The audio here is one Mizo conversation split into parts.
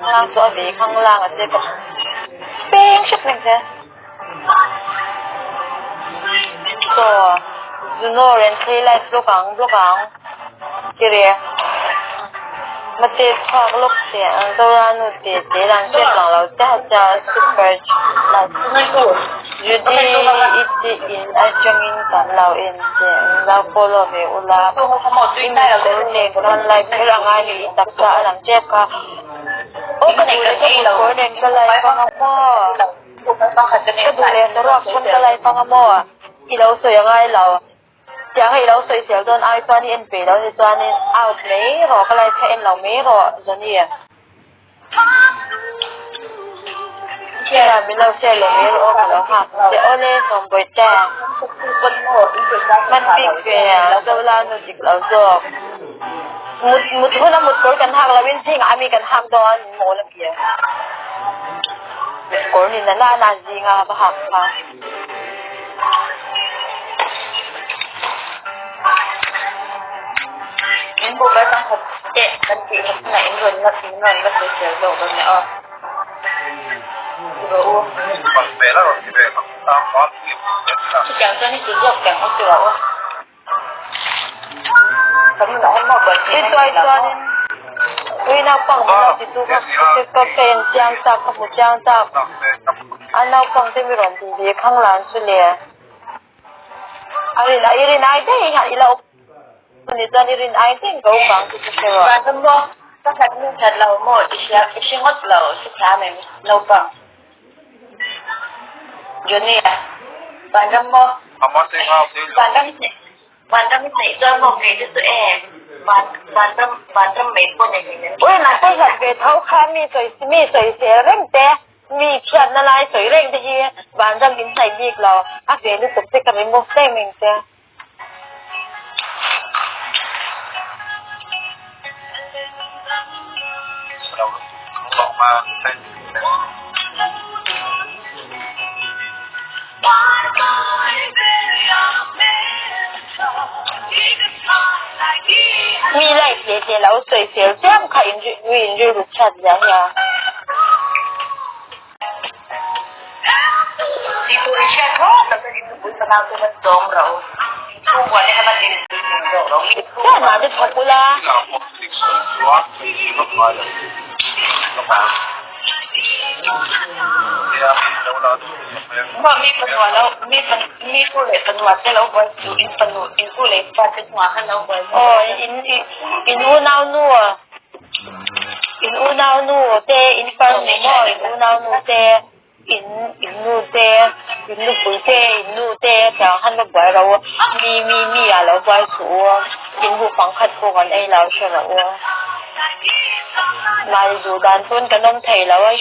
Khanglang chu a ve khanglang a che ka peng hrep reng che. Chaw Juno Renthlei live blog ang blog ang Kiri Mate chhuak lawk che ang Zoranu te te lan hriat lang lo chiah chiah super Judy i ti in atangin kan lo en che ang lo follow ve ula i mitkawr nen khan live kher a ngai mi i taksa a lang tep kha aw ka duh leh ka mitkawr nen ka live anga maw. Ka duh leh saruak pawn ka live anga maw? I lo sawi a ngai lo. Tiang a i lo sawi sel dawn ai chuan i en peih lo ni chuanin out mai rawh, ka live kha en lo mai rawh Johnny. Share ah min lo share leh mai rawh aw ka lo nghak che awle Sawmbawitea. Hman bik ve a Zola nu dik lo zawk. Mut mut hun a mut kawr kan hak lo in zingah ami kan hak dawn mawl a bia. Kawr ni na na na zinga va hak kha. In bu ber kan khat teh kan tih khat hunah in rawn la in rawn la sawi sel zawk dawn nia aw. Rawh u. Chutiang chuan i ti zawk teh ang u ti rawh u. I tuai chuanin ui naupang min lo titu kha ka ka en chiang chak ka hmu chiang chak a naupang te mi rawn ti ve khang lan chu le a rin i rin ai daih a i la awm ni chuan i rin ai daih ka awm ang chu ka hre rawh. Ka hlat min hlat lo maw i hria i hre ngawt lo hrethiam em naupang. Johnny-a, Vanram maw? Vanram i hnaih Vanram i hnaih chuan maw kei te chu e Van Vanram Vanram mai pawh nei hleinem. Ui mahse hlat ve tho kha mi sawi mi sawisel reng te mi chhiatna lai sawi reng te hi Vanram in hnaih bik lo a ve lutuk te ka remove daih mai ang che. Mi life leh leh lo sawisel chiam kha in mi in rilru chhiat zia nia. Chuan mah te thawk ula. Aw in in unau nu. In unaunu te, in farnu maw, in unaunu te, in in nu te, in nupui te, in nu te tiang khan va buai ro u, mi mi mi ah lo buai suh u, in buh pangkhat pawh kan ei lo hre rawh u. Mahni duh dan pawn kan awm thei lo a.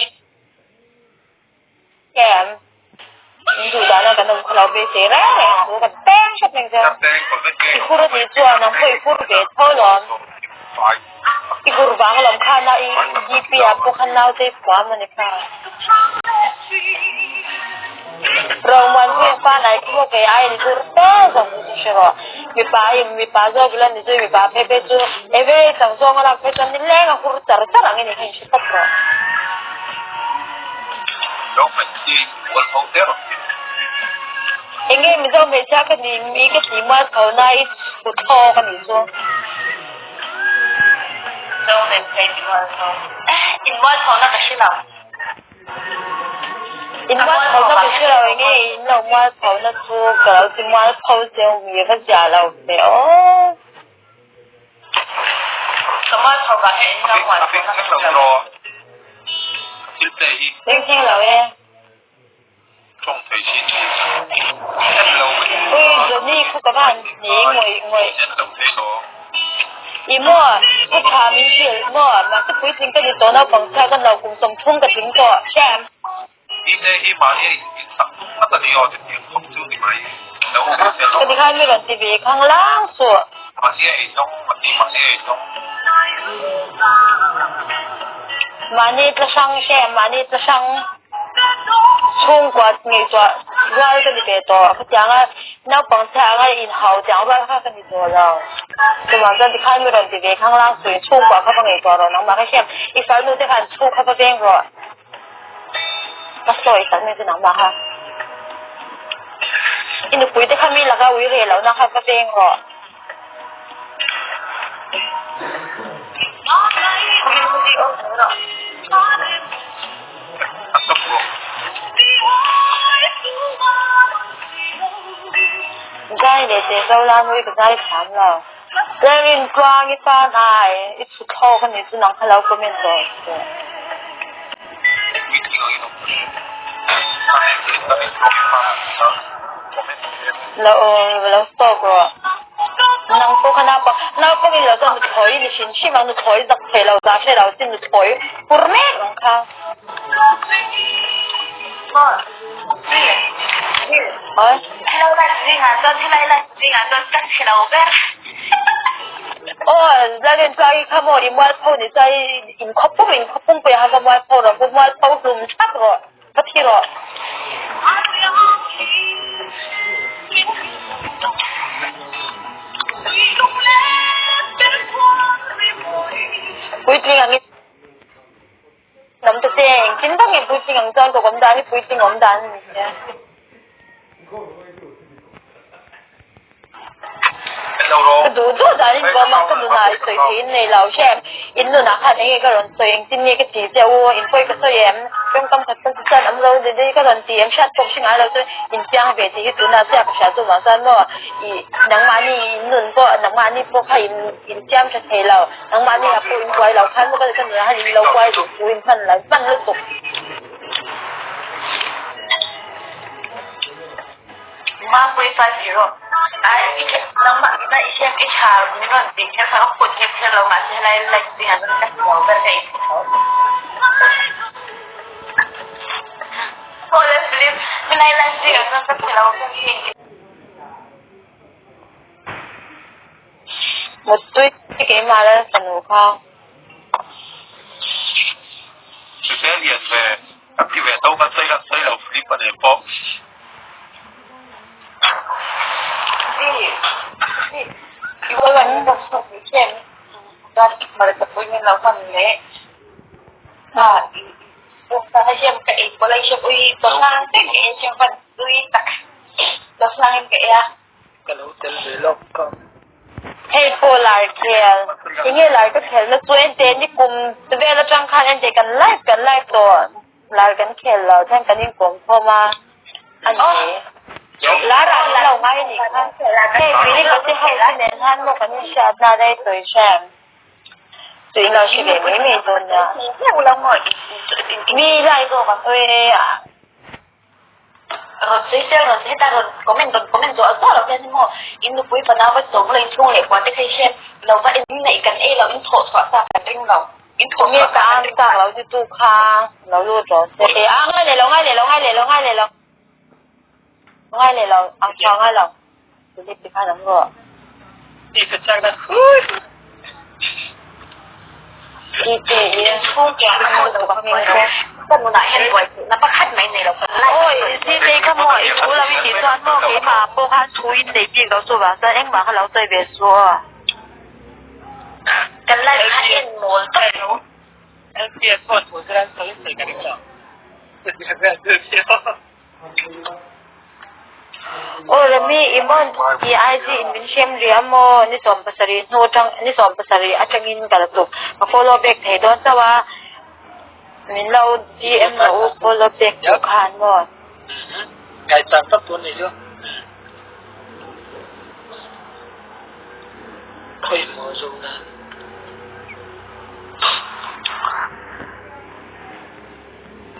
Em? In duh dana kan awm kha lo beisei reng reng chu ka peng hrep reng che. I hur a nih chuan nang pawh i hur ve tho lawm. I hur vang alawm khan a i DP ah pawh khan naute i phuam a ni kha. Romuanpuia fa nai khi maw kei ai in hur fe zawk chu chu hre rawh. Mipa i mipa zawk ila ni chu mipa phei phei chu eve chak zawng a lak phei chuan nileng a hur char char ang i ni kha in hre tawp rawh. Enge Mizo hmeichhia ka ni mi ka ti mual tho na i u thaw ka nih chu. Mizo hmeichhia i ti mual tho. In mual tho na ka hre lo. In mual tho na ka hre lo enge in lo mual tho na chu ka lo ti mual tho cheu mi va zia lo ve aw. Bengchheng lo e. Ui Johnny khu ka van hne ngawih ngawih. I maw thu tha min hrilh maw mahse puitling ka ni tawh naupang chhia ka no kum 30 ka tling tawh hriam. Ka ti khan mi rawn ti ve khang lang suh. Mahni tla hrang hre, mahni tla hrang chhungkua ngaihtuah rual ka ni ve tawh. Khatianga. Naupang chhia anga in hau tiang rual kha ka ni tawh lo. Chuvang chuan tikhan mi rawn ti ve khanglang suih chhungkua kha va ngaihtuah rawh nangmah ka hriat i farnu te khan chhung kha va veng rawh. Ka sawi tak mai chu nangmah kha. I nupui te kha mi laka ui reh lohna kha va veng rawh. Zai leh teh zo la nui ka zai thiam lo. Tlengin tluang i fan ai i chhu thlawk a nih chu nang kha lo comment tawh suh. Lo lo stop rawh. Nang pawh kha naupang naupang in lo chuan nuthlawi i ni hrim hrim ang nuthlawi zak thei lo zah hre lo chin nuthlawi hur mek ang kha. Aw Lalrintlai kha maw i mualpho ni chuan i inkhawpum inkhawpum pui a va mualpho rawh va mualpho hlum thak rawh va thi rawh. Puitling angin. Hnam te che engtin tak nge puitling ang chuan ka awm dan hi puitling awm dan a ni sia. Ka duh duh dan in bawm a, ka nunah i sawi theih in nei lo hrem. In nunah khan enge ka rawn sawi engtin nge ka ti che u, in pawi ka sawi em? Tawngkam khat khat chuan awm lo dei ka rawn ti em hriat pawh hre ngai lo chuan in chiang ve tih hi tunah chiah ka hria chu vang chuan maw i nangmahni in nun pawh nangmahni pawh kha in in chiam tha thei lo. Nangmahni ah pawh in buai lo khan maw ka nunah hian in lo buai duh thu in hman lo hman lutuk. Mapui 50 ai i nangmah ina i hriat i tha min rawn tih kher kha ka phut nghet kher lo mahse helai like zingah chuan ka hmu lo ber ka in hmu tho. Aw le Philip helai like zingah chuan ka hmu lo ber ka in Muttui keimah lal fanu kha. Hrisel lian ve a ti ve tho kan sawi sawi lo Philip a nen pawh. Ka lo tel ve lawk ka. Hei pawh lar khel. Enge lar ka khelna chu ente ni kum vel atang khan ente kan live kan live tawh lar kan khel lo chuan kan inkawm khawm a a ni. Lar ah min lo ngai anih kha. Hei Philip a te ho te nen khan maw kan inhriatna rei sawi hrem. Chu in lo hre ve mai mai dawn nia. Mi live oi Rawn sawi sel rawn heta rawn comment rawn comment zuah zuah lo hian maw in nupui fanau va sawm lo in chhung leh kua te kha i hriat lo va en neih kan ei lo in thawh chhuah sa kan ring lo in thawh chhuah sa kan ring lo. Lo ti tu kha lo lut rawh se. E a ngai leh lo ngai leh lo ngai leh lo ngai leh lo ngai leh lo ang tha ngai lo Philip ti khan awm rawh. Ti ka chak na hui. Ti te i chhung ke a hmu lo ka hming chu ka nunah hian buai theihna pakhat mai nei lo kan lai Awi ti te kha maw i thu lo i tih chuan maw keimah pawh khan thu in nei bik lo chuvang chuan engmah kha lo sawi ve suh aw. Kan lai kha en mawl tak lo. LPS pawh thu chu an sawi sawi ka ring lo. Aw Remi i mawn i IG in min hrem rih a maw ni 70 hnu atang ni 70 atangin ka la tuk ka follow back thei dawn chauh a min lo DM lo u follow back duh khan maw. Ngaihsan tak tur nih chu. Khawi maw zo nan.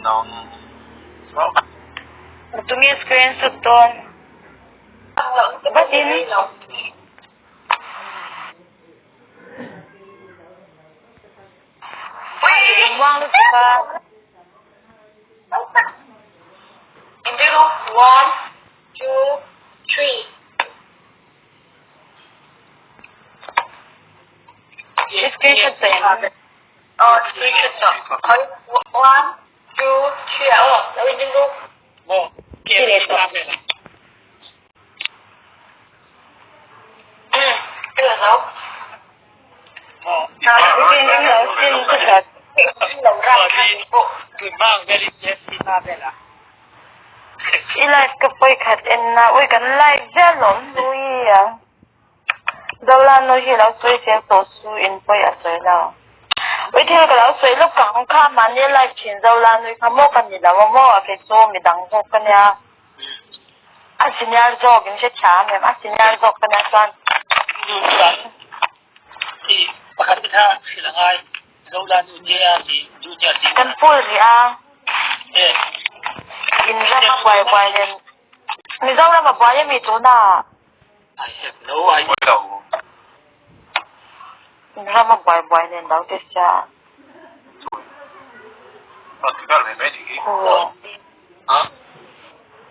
Nang. Tunge screenshot dawn? Vatin. Muang lutuk a. One, two, three. Screenshot ta em? Oh, screenshot ta. One, two, three. Oh, lo in ru. Maw? I live ka pawi khat en na ui kan live zel lawm hlui a Zolanu hi lo sawi sel tawh su in pawi a sawi lo ui thil ka lo sawi lawk ang kha mahni live thin Zolanui kha maw ka ni lo a maw a kei chu midang zawk ka nia a senior zawk in hre thiam em a senior zawk ka nia chuan Pakhat te kha hrilh a ngai Zolanu JR tih Junior tih Kan full rih a. In ram a buai buai nen Mizoram a buai ami tuna? I have no idea. In ram a buai buai nen lo te sia.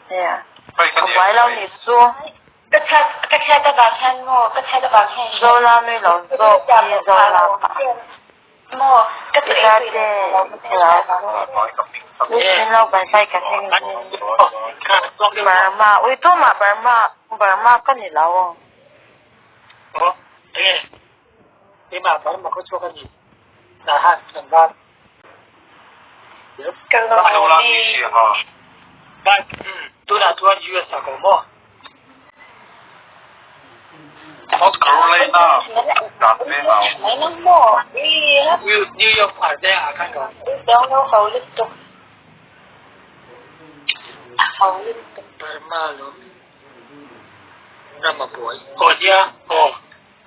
Yeah. A buai lo ni chu. Ka chhiat ka chhiat avang hian maw ka chhiat avang hian Zola nui lo zawk hi Zola pa. Maw ka chu ei tui lo Min lo bai bai ka hming hi Burma ui tumah Burma Burma ka ni lo. Aw enge keimah Burma khaw chhuak a ni Nahan tlangval. Ka lawm e. But tunah chuan US ah ka awm aw. North Carolina dan ve hau. New York hmar veng ah khan ka awm. Burma lawm ram a buai. Aw nia aw.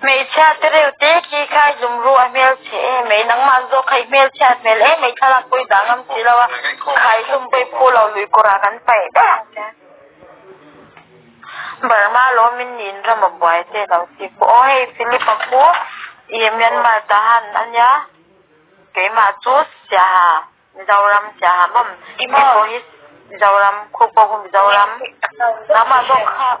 Hmeichhia te reuh te khi kha i zumru a hmelchhe em mai, nangmah zawk kha i hmelchhiat hmel em mai, thlalak pawh i dah ngam si lo a, khai hlum pawh i phu lo lui kawrah kan paih daih ang che. Burma lawmin niin ram a buai te lo ti pawh aw hei Philip a khu i Myanmar Tahan a nia keimah chu Siaha Mizoram Siaha mawm hei pawh hi Mizoram khu pawh khu Mizoram nangmah zawk kha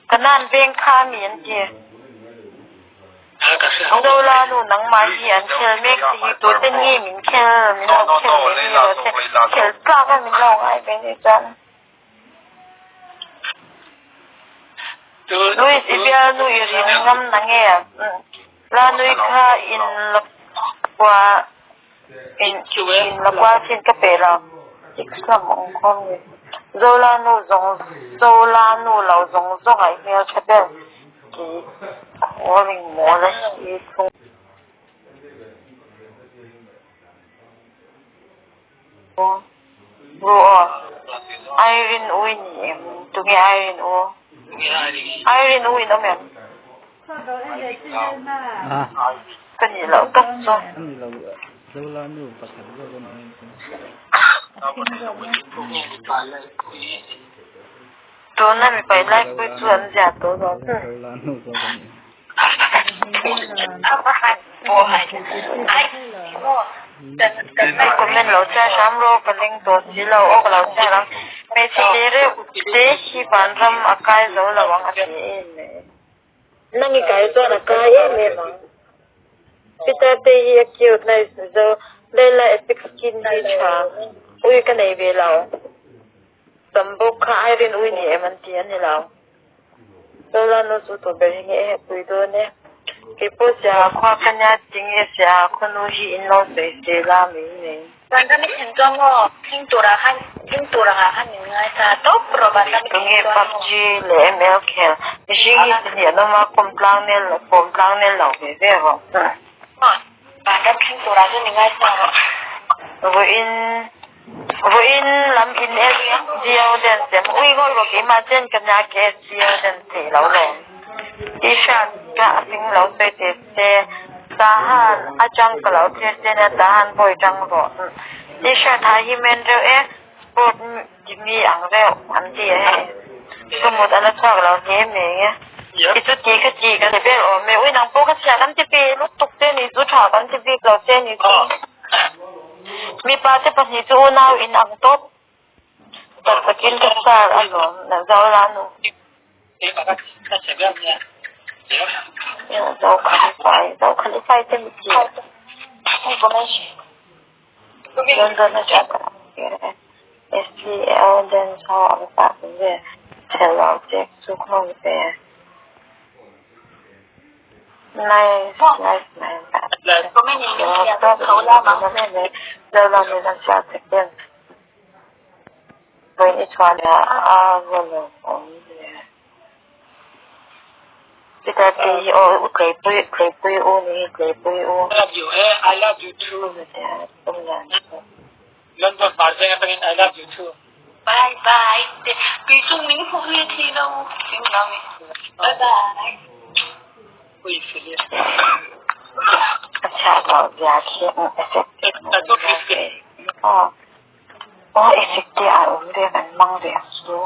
Kanan veng kha mi an ti. Zola nu nangmah hi an khel mek te hi tute nge min khel min lo khel ve mi rawh se khel tlak a min lo ngai ve ni chuan. Louis i bialnu i rim ngam na nge? La nui kha in la kua in in la kual chin ka pe lo. Six lam awm khawm ni. Zola nu zawng Zola nu lo zawng zawng ah i hmel tha ber ti khaw ring mawl a hi thung. Ru aw. Irene U i ni em? Tunge Irene U? Irene U in awm em? Ka nih loh tak chu. Tuna mipa in laipui chu an zia tawh lo. Comment lo chhiar hram rawh ka leng tawh si lo aw ka lo chhiar ang. Hmeichhe te reuh te hi vanram a kai zo lo ang a ti em mai. Nang i kai chuan a kai em em ang. Peter te hi a cute nice zo Leila epic skin hi tha ui ka nei ve lo. Tam bawk kha Irene ui ni em an ti a ni lo. Zola nu chu tawh ber hi nge e pui dawn e. Kei pawh Siaha khua ka nia tinge Siaha khaw nu hi in lo sawi sel a mai mai. Vanram i thlen chuan maw thing turah khan thing tur angah khan min ngaisa tawp rawh vanram i thlen Tunge chuan maw. PUBG leh ML khel mihring hi chi hnih an awm a kawm tlang nel leh kawm tlang nel lo ve ve rawh. Vanram thleng turah chuan min ngaisa rawh. Vawiin Vawiin lam in SGO dance em ui ngawih rawh keimah chen ka nia ke SGO dance theih lo lawm T-shirt ka a hming lo sawi teh se Tahan atang ka lo thlir che nia Tahan bawi tang rawh T-shirt ha hi men reuh e sport ti mi ang reuh an ti a hei Sumut a la chhuak lo hle mai nge I chu ti kha chi ka ti ber awm e ui nang pawh kha chhia kan ti pe lutuk che ni chu tha kan ti bik lo che ni chu. Mipa te pahnih chu unau in ang tawp tak takin ka star a lawm na Zola nu. Zo khalifai zo khalifai te mi chi. London atanga SCL dance ho a va kah awm ve. Chhelo chek chuk hlawm ve. Nice nice nice. Vawiin i chhuah leh a va lawm awm ve. Peter te hi aw u tleipui tleipui u ni hi tleipui u. I love you eh I love you too. London hmar veng atangin I love you too. Bye bye te kei chu min hmu ve thei lo bye bye. Ui Philip. A chhiah loh zia khi effective aw aw effective a awm ve kan hmang ve ang chu.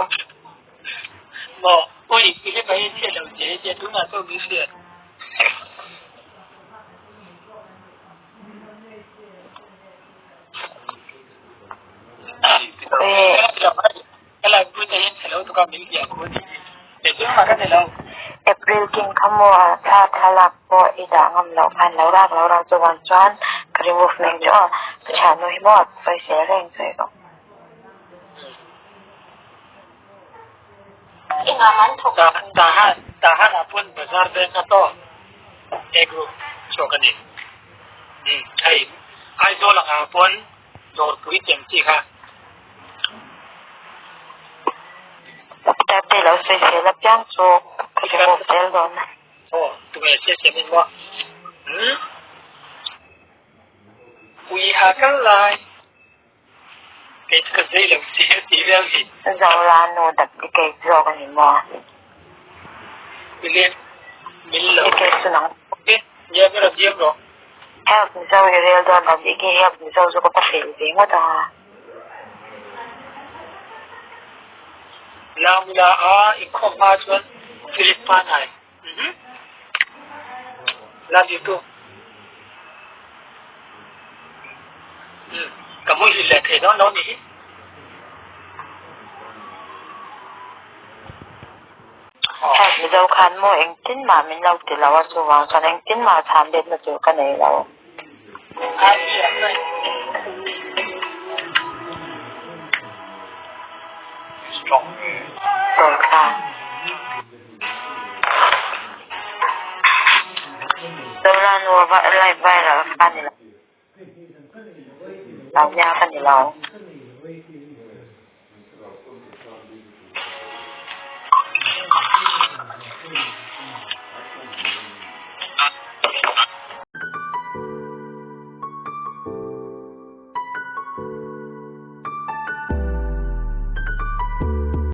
Maw ui Philip a hi chhiat loh zia hi tia tunah pawh min hriat. April king kha maw a thla thlalak pawh i dah ngam loh khan lo rak lo rak chuan chuan ka remove mai ang che aw ka thiannu hi maw a sawisel reng sawi rawh. Tahan ah pawn bazar veng a tawk egg chhuak a ni. Hei Aizawl angah pawn dawrpui chem chi kha. Doctor te lo sawisel apiang chu ka remove zel dawn a. Aw tunge siasiam in maw? Umm ui ha kal lai. Kei chu ka zei lo che tih vel hi. Zola nu dak i kei zawk a ni maw? William min lo. I kei chu nang. Ok, nia mi rawn diam rawh. Help Mizo i rel dawn lo tih khi help Mizo chu ka va hrilh ve ngawt ang a. Lamula a inkhawm hma chuan Philip Panai. Mhm. Love you too. Um, ka muhil leh thei dawn lo ni hi. Help Mizo khan maw engtin mah min lo ti lo a chuvang chuan engtin mah chhan letna tur ka nei lo. Tawi khan. Zola nu a live viral kha ni lo. Nia ka ni lo.